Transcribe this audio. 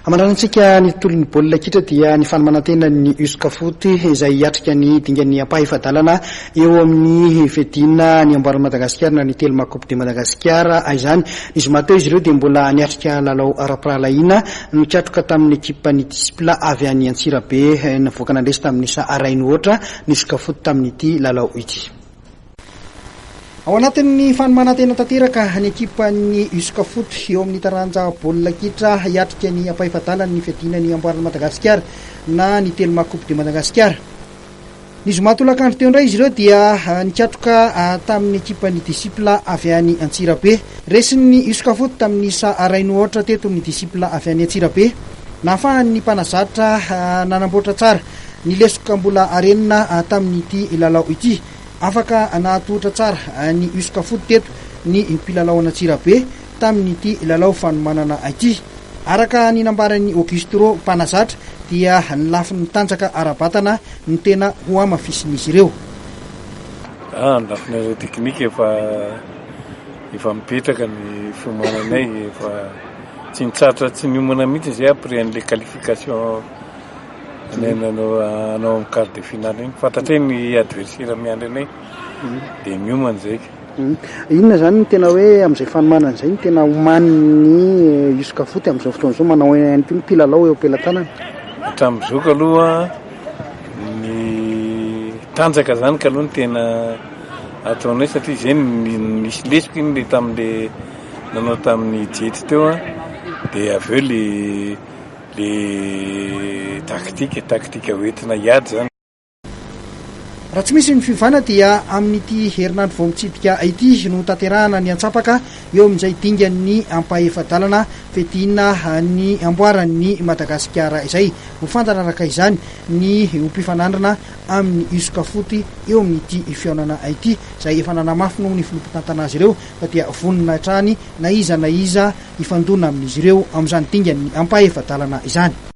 Hamaranantsika ny tontolon'ny baolina kitra dia ny fanomanan-tenan'ny Uscafoot izay hiatrika ny dingan'ny ampahefa-dalana eo amin'ny fiadiana ny amboaran'i Madagasikara na ny Telma Coupe de Madagascar izany. Ny zoma teo izy ireo dia mbola niatrika lalao ara-pirahalahiana nikatroka tamin'ny ekipan'ny Disciples avy any Antsirabe. Nivoaka nandresy tamin'ny isa iray no aotra ny Uscafoot tamin'ity lalao ity. Ao anatin'ny fanomanan-tena tanteraka ny ekipan'ny Uscafoot eo amin'ny taranja baolina kitra hiatrika ny ampahefa-dalan'ny fiadiana ny amboaran'i Madagasikara na ny Telma Coupe de Madagascar. Ny zoma tolakandro teo indray izy ireo dia nikatroka tamin'ny ekipan'ny Disciples avy any Antsirabe. Resin'ny Uscafoot tamin'ny isa iray no aotra teto ny Disciples avy any Antsirabe. Nahafahan'ny mpanazatra nanamboatra tsara ny lesoka mbola arenina tamin'ity lalao ity. Afaka nahatohitra tsara ny Uscafoot teto ny mpilalao an'Antsirabe tamin'ity lalao fanomanana ity. Araka ny nambaran'i Augustro mpanazatra dia ny lafiny tanjaka ara-batana no tena hohamafisin'izy ireo. Ny lafiny ara-teknika efa efa mipetraka ny fiomananay, efa tsy nitsahatra tsy niomana mihitsy izay après an'ilay qualification. Ny nanao hanao amin'ny quart de finale iny. Fantatray ny adversaire miandry anay dia miomana izay. Inona izany no tena hoe amin'izay fanomanana izay no tena omanin'ny Uscafoot amin'izao fotoana izao? Manao ihany koa ny mpilalao eo am-pelatanana. Hatramin'izao kaloha ny tanjaka izany kaloha no tena ataonay satria izay nisy lesoka iny le tamin'le nanao tamin'ny jet teo an, dia avy eo le Le tactique, tactique hoentina hiady zany. Raha tsy misy ny fiovana dia amin'ity herinandro vao mitsidika ity no hotanterahana ny antsapaka eo amin'izay dingan'ny ampahefa-dalana fiadiana ny amboaran'i Madagasikara izay. Ho fantatra araka izany ny ho mpifanandrina amin'ny Uscafoot eo amin'ity fihaonana ity izay efa nanamafy moa ny filoha mpitantana azy ireo fa dia vonona hatrany na iza na iza hifandona amin'izy ireo amin'izany dingan'ny ampahefa-dalana izany.